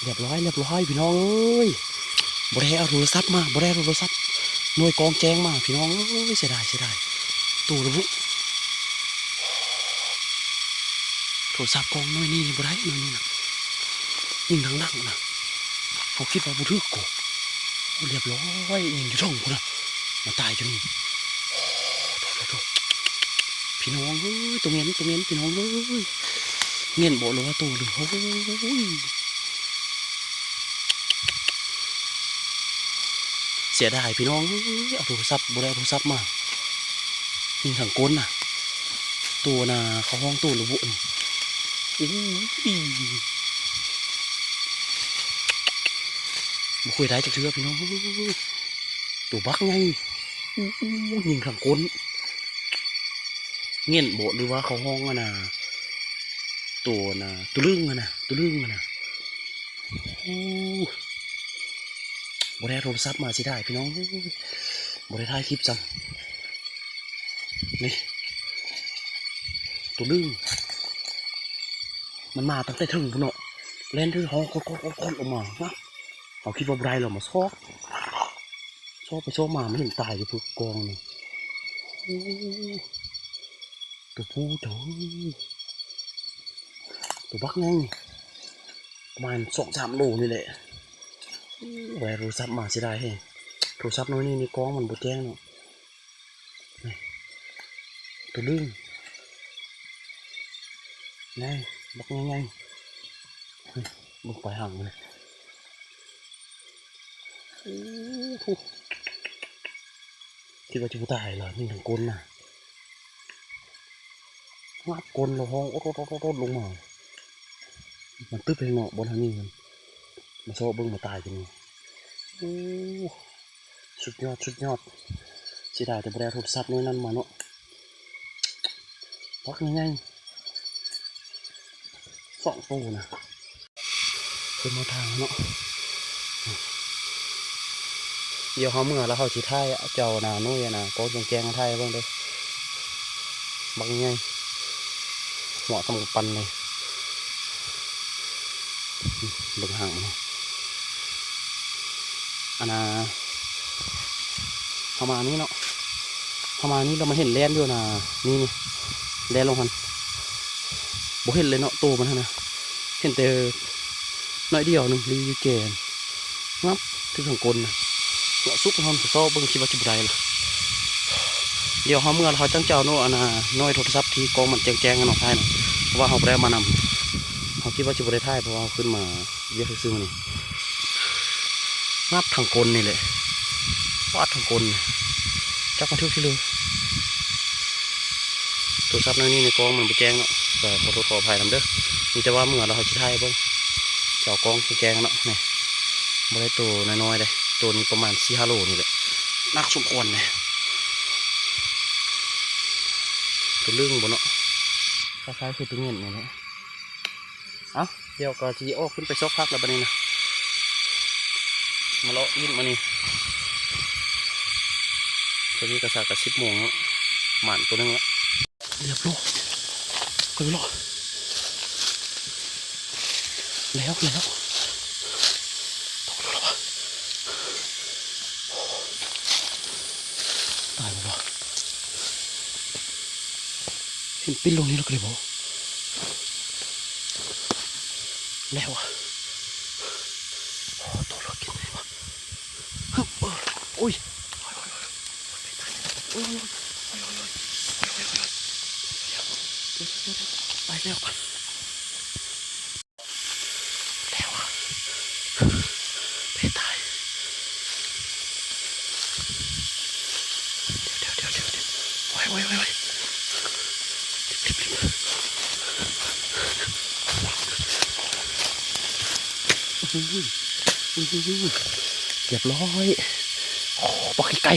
ຮຽບຮ້ອຍ ຮຽບຮ້ອຍ ພີ່ນ້ອງເອີຍ ບໍ່ໄດ້ເອົາໂທລະສັບມາ ບໍ່ໄດ້ເອົາໂທລະສັບ ໜ່ວຍກ້ອງແຈ້ງມາ ພີ່ນ້ອງເອີຍ ເສຍດາຍ ເສຍດາຍ ໂຕລະບຸ ໂທລະສັບກ້ອງໜ່ວຍນີ້ບໍ່ໄດ້ ໜ່ວຍນີ້ນະ ຍິງທາງຫຼັງນະ ເຮົາຄິດວ່າບໍ່ຖືກກໍ ໂອ້ ຮຽບຮ້ອຍ ຍິງຢູ່ເທິງພຸ້ນນະ ມາຕາຍຢູ່ນີ້ ໂອ້ ໂທ້ໆ ພີ່ນ້ອງເອີຍ ໂຕເງນ ໂຕເງນ ພີ່ນ້ອງເອີຍ ເງນບໍ່ ຫຼືວ່າໂຕ ໂອ້ຍ ເສຍດາຍພີ່ນ້ອງເອີຍ ເອົາໂທລະສັບ ບໍ່ໄດ້ເອົາໂທລະສັບມາ ຍິງທາງກົ້ນນະ ໂຕນະ ເຂົາຮ້ອງໂຕລະບຸນີ້ ໂອ້ຍ ບໍ່ເຄີຍໄດ້ຈັກເທື່ອພີ່ນ້ອງເອີຍ ໂຕບັກໃຫຍ່ ໂອ້ ຍິງທາງກົ້ນ ເງນບໍ່ ຫຼືວ່າເຂົາຮ້ອງອັນນະ ໂຕນະ ໂຕລຶງຫັ້ນນະ ໂຕລຶງຫັ້ນນະ ໂອ້ ບໍ່ໄດ້ເອົາໂທລະສັບມາ ເສຍດາຍພີ່ນ້ອງ ບໍ່ໄດ້ຖ່າຍຄລິບຊ້ຳ ນີ້ ໂຕລຶງ ມັນມາຕັ້ງແຕ່ເທິງພຸ້ນເນາະ ແລ່ນໂດຍຮ້ອງກອດໆໆໆ ລົງມານະ ເຮົາຄິດວ່າບໍ່ໄດ້ແລ້ວ ມາຊອກ ຊອກໄປຊອກມາ ມັນເຫັນຕາຍຢູ່ພຸ້ນກອງໜຶ່ງ ໂອ້ ໂຕຜູ້ເຈົ້າ ໂຕບັກໃຫຍ່ ປະມານສອງສາມໂລນີ້ແຫຼະ ໂອ້ ບໍ່ໄດ້ໂທລະສັບມາ ເສຍດາຍແຮງ ໂທລະສັບໜ່ວຍນີ້ ໃນກ້ອງມັນບໍ່ແຈ້ງເນາະ ນີ້ ໂຕລຶງ ນີ້ ບັກໃຫຍ່ໆ ນີ້ ເບິ່ງປາຍຫາງມັນ ໂອ້ໂຫ ຄິດວ່າຈະບໍ່ຕາຍລະ ຍິງທາງກົ້ນນະ ງັບກົ້ນລະຮ້ອງໂອດໆໆໆ ລົງມາ ມັນຕຶບແຮງເນາະ ບ່ອນທາງນີ້ມັນ ມາຊອກເບິ່ງ ມາຕາຍຢູ່ນີ້ ໂອ້ ສຸດຍອດ ສຸດຍອດ ເສຍດາຍແຕ່ບໍ່ໄດ້ເອົາໂທລະສັບໜ່ວຍນັ້ນມາເນາະ ບັກໃຫຍ່ໆ ສອງໂຕນະ ຂຶ້ນຮອດທາງແລ້ວເນາະ ດຽວເຮົາເມືອແລ້ວເຮົາຊິຖ່າຍເຈົ້ານະ ໜ່ວຍນະ ກ້ອງແຈ້ງໆ ຖ່າຍໃຫ້ເບິ່ງເດີ້ ບັກໃຫຍ່ ຫົວສ່ຳກຳປັນເລີຍ ເບິ່ງຫາງມັນ ອັນນ່າ ເຮົາມານີ້ເນາະ ເຮົາມານີ້ລະມາເຫັນແລ່ນຢູ່ນະ ນີ້ໆ ແລ່ນລົງຫັ້ນ ບໍ່ເຫັນເລີຍເນາະ ໂຕມັນຫັ້ນນະ ເຫັນແຕ່ໜ້ອຍດຽວໜຶ່ງ ຫຼືຢູ່ແຈ ງາບ ຖືກທາງກົ້ນນະ ເນາະ ສຸກເຮົາໄປຊອກເບິ່ງ ຄິດວ່າຊິບໍ່ໄດ້ລະ ດຽວເຮົາເມືອແລ້ວເຮົາຈັ່ງຈະເອົາໂນ ອັນນ່າ ໜ່ວຍໂທລະສັບທີ່ກ້ອງມັນແຈ້ງໆ ໃຫ້ນ້ອງຖ່າຍນະ ເພາະວ່າເຮົາບໍ່ໄດ້ເອົາມານຳ ເຮົາຄິດວ່າຊິບໍ່ໄດ້ຖ່າຍ ເພາະວ່າເຮົາຂຶ້ນມາວຽກຊື່ໆ ມື້ນີ້ ງາບທາງກົ້ນນີ້ແຫຼະ ຟາດທາງກົ້ນ ຈັກມັນຖືກທີ່ເລີຍ ໂທລະສັບໜ່ວຍນີ້ໃນກ້ອງມັນບໍ່ແຈ້ງເນາະ ກໍຂໍໂທດຂໍອະໄພນຳເດີ້ ມີແຕ່ວ່າເມືອແລ້ວເຮົາຊິຖ່າຍໃຫ້ເບິ່ງ ຈະເອົາກ້ອງແຈ້ງໆ ເນາະ ນີ້ ບໍ່ໄດ້ໂຕນ້ອຍໆ ເດ້ ໂຕນີ້ປະມານສີ່ຫ້າໂລນີ້ແຫຼະ ໜັກສົມຄວນເດ້ ໂຕລຶງບໍ່ເນາະ ຄ້າຍໆ ຄືໂຕເງນນີ້ແຫຼະ ເອົ້າ ດຽວກໍຊິອອກຂຶ້ນໄປຊອກຜັກແລ້ວບັດນີ້ນະ ມາເລາະຫຼິ້ນມື້ນີ້ ຕອນນີ້ກໍສາກະສິບໂມງແລ້ວ ໝານໂຕໜຶ່ງແລ້ວ ຮຽບຮ້ອຍ ເຂົ້າໄປເລາະ ແລ້ວ ແລ້ວ ຕາຍບໍ່ວະ? ເຫັນປິ່ນລົງນີ້ແລ້ວກໍໄດ້ບໍ່? ແລ້ວອະ ໂອ້ ໂຕເລິກກິນໄດ້ວະ ຮຶບ ໂອ້ຍ ໂອ້ຍ ໂອ້ຍ ໂອ້ຍ ໄປແລ້ວ ແລ້ວອະ ເປັນຕາຍ ດຽວ ດຽວ ດຽວ ດຽວ ໂອ້ຍ ໂອ້ຍ ໂອ້ຍ ໂອ້ຍ ໂອ້ໂຫ ໂອ້ໂຫ ຮຽບຮ້ອຍ ໂອ້ ບັກໄກ່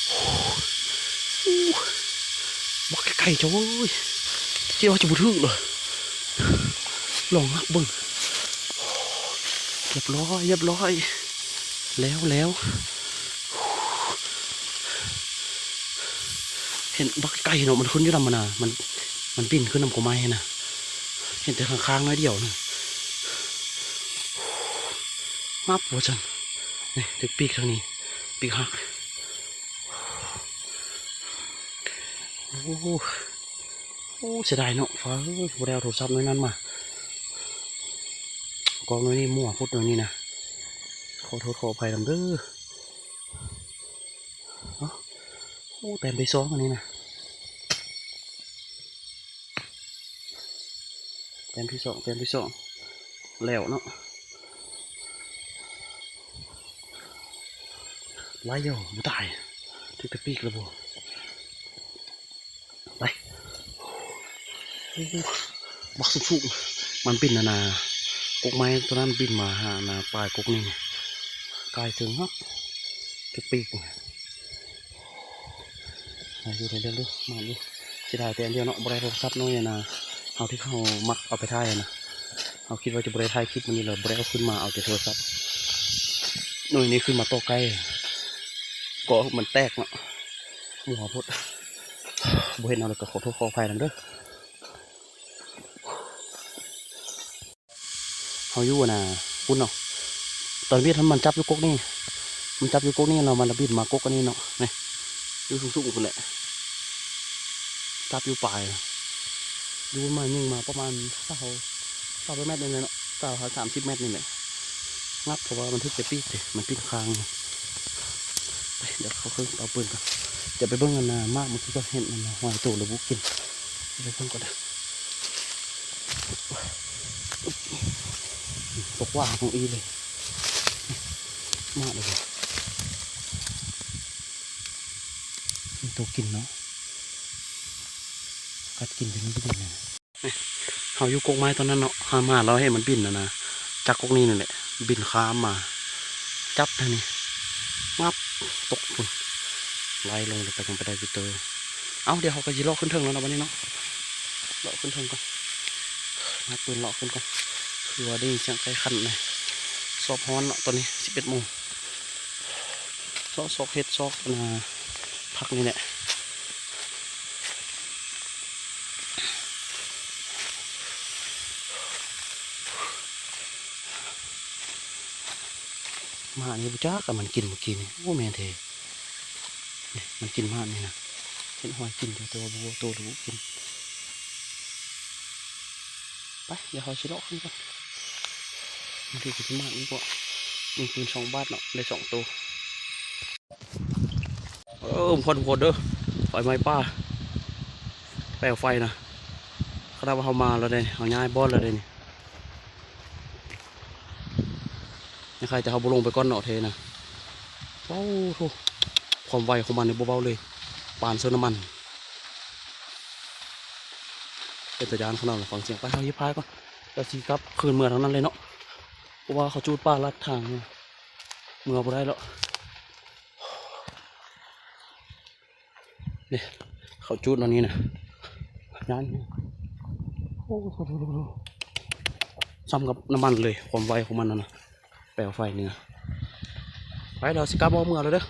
ໂອ້ ບັກໄກ່ເຈົ້າເອີຍ ຄິດວ່າຈະບໍ່ຖືກເລີຍ ລອງຮັບເບິ່ງ ຮຽບຮ້ອຍ ຮຽບຮ້ອຍ ແລ້ວ ແລ້ວ ເຫັນບັກໄກ່ເນາະ ມັນຂຶ້ນຢູ່ນຳ ມັນນະ ມັນ ມັນປິ່ນຂຶ້ນນຳກົກໄມ້ຫັ້ນນະ ເຫັນແຕ່ຂ້າງໆ ໜ້ອຍດຽວໜຶ່ງ ຮັບວ່າຊັ້ນ. ນີ້ຖືກປີກທາງນີ້ ປີກຫັກ. ໂອ້ ໂອ້ ເສຍດາຍເນາະ ຟ້າເອີຍ ບໍ່ໄດ້ເອົາໂທລະສັບໜ່ວຍນັ້ນມາ. ກອງໜ່ວຍນີ້ມົ້ວໂພດ ໜ່ວຍນີ້ນະ ຂໍໂທດຂໍອະໄພນຳເດີ. ເອົ້າ ໂອ້ ແຕ້ມທີສອງອັນນີ້ນະ ແຕ້ມທີສອງ ແຕ້ມທີສອງ ແລ້ວເນາະ. ໄລ່ຢູ່ ບໍ່ຕາຍ ຖືກແຕ່ປີກລະບໍ່. ໄປ ໂອ້ ບັກສູງໆ ມັນບິນນະນາ ກົກໄມ້ຕົວນັ້ນບິນມາຫານາ ປາຍກົກນີ້ ກາຍເຖິງເນາະ ຖືກປີກ. ໄດ້ຢູ່ ໄດ້ເລື່ອງຢູ່ ມາຢູ່. ເສຍດາຍແຕ່ອັນດຽວເນາະ ບໍ່ໄດ້ໂທລະສັບໜ່ວຍນະ ເຮົາທີ່ເຮົາມັກເອົາໄປຖ່າຍນະ. ເຮົາຄິດວ່າຈະບໍ່ໄດ້ຖ່າຍຄລິບມື້ນີ້ ແລ້ວບໍ່ໄດ້ເອົາຂຶ້ນມາ ເອົາແຕ່ໂທລະສັບໜ່ວຍນີ້ຂຶ້ນມາຕໍ່ໃກ້ ເກາະມັນແຕກເນາະ ມົ້ວໂພດ. ບໍ່ເຫັນເອົາ ແລ້ວກໍຂໍໂທດຂໍອະໄພນຳເດີ. ເຮົາຢູ່ອັນນ່າ ພຸ້ນເນາະ ຕອນເວດມັນຈັບຢູ່ກົກນີ້ ມັນຈັບຢູ່ກົກນີ້ ແລ້ວມັນລະບິນມາກົກອັນນີ້ເນາະ. ນີ້ ຢູ່ສູງໆພຸ້ນແຫຼະ ຈັບຢູ່ປາຍ ຢູ່ມາຍິງມາປະມານຊາວ ຊາວແມັດນີ້ແຫຼະເນາະ ຊາວຫາສາມສິບແມັດນີ້ແຫຼະ ງັດ ເພາະວ່າມັນຖືກແຕ່ປີກເດ້ ມັນປີກຄາງ. ໄປ ດຽວເຂົ້າເຄື່ອງເອົາປືນກ່ອນ ດຽວໄປເບິ່ງອັນນ່າ ໝາກເມື່ອກີ້ກ່ອນ ເຫັນອັນນ່າ ຫອຍໂຕລະບຸກິນ ໄປເບິ່ງກ່ອນເດີ. ຕົກວ່າຂອງອີເລີຍ ມາເລີຍ ມີໂຕກິນເນາະ ກັດກິນຈົນບໍ່ໄດ້ເລີຍ. ເຮົາຢູ່ກົກໄມ້ຕອນນັ້ນເນາະ ເຮົາມາ ເຮົາເຫັນມັນບິນຫັ້ນນະ ຈາກກົກນີ້ນີ້ແຫຼະ ບິນຂ້າມມາ ຈັບທາງນີ້ ງັບ ຕົກພຸ້ນ ໄລ່ລົງໄປ ຍັງໄປໄດ້ຢູ່ເຕີ. ເອົ້າ ດຽວເຮົາກໍຊິເລາະຂຶ້ນເທິງແລ້ວເນາະ ບັດນີ້ເນາະ ເລາະຂຶ້ນເທິງກ່ອນ ມາປືນເລາະຂຶ້ນກ່ອນ ຄືວ່າໄດ້ຍິນສຽງໄກ່ຂັນນະ ຊອບຮ້ອນເນາະ ຕອນນີ້ສິບເອັດໂມງ ເລາະຊອກເຫັດຊອກ ອັນນ່າ ຜັກນີ້ແຫຼະ. ໝາກນີ້ບໍ່ຈັກ ມັນກິນມື້ກີ້ນີ້ ໂອ້ ແມ່ນແທ້ ນີ້ ມັນກິນໝາກນີ້ນະ ເຫັນຮອຍກິນຢູ່ ແຕ່ວ່າບໍ່ຮູ້ໂຕຫຼືບໍ່ກິນ. ໄປ ດຽວເຮົາຊິເລາະຂຶ້ນກ່ອນ ບາງທີກໍຊິມາອີກເນາະ ຍິງປືນສອງບາດເນາະ ໄດ້ສອງໂຕ. ເອີ ທຸກຄົນ ທຸກຄົນເດີ ໄຟໄໝ້ປ່າ ແປວໄຟນະ ຂະໜາດວ່າເຮົາມາແລ້ວເດ້ ເຮົາຍ້າຍບ່ອນແລ້ວເດ້ນີ້ ຍັງໃຄແຕ່ເຮົາບໍ່ລົງໄປກ່ອນເນາະເທນະ. ໂອ້ໂຫ ຄວາມໄວຂອງມັນນີ້ບໍ່ເບົາເລີຍ ປານເຊີນ້ຳມັນ ເປັນຕາຢ້ານຂະໜາດ. ຟັງສຽງ ໄປ ເຮົາຮີບພາຍກ່ອນ ແລ້ວຊິກັບຄືນເມືອທາງນັ້ນເລີຍເນາະ ເພາະວ່າເຂົາຈູດປ່າລັດທາງ ເມືອບໍ່ໄດ້ແລ້ວ. ນີ້ ເຂົາຈູດອັນນີ້ນະ ຢ້ານ ໂອ້ໂຫ ສ່ຳກັບນ້ຳມັນເລີຍ ຄວາມໄວຂອງມັນຫັ້ນນະ ແປວໄຟນີ້ນະ. ໄປ ດຽວຊິກັບອອກເມືອແລ້ວເດີ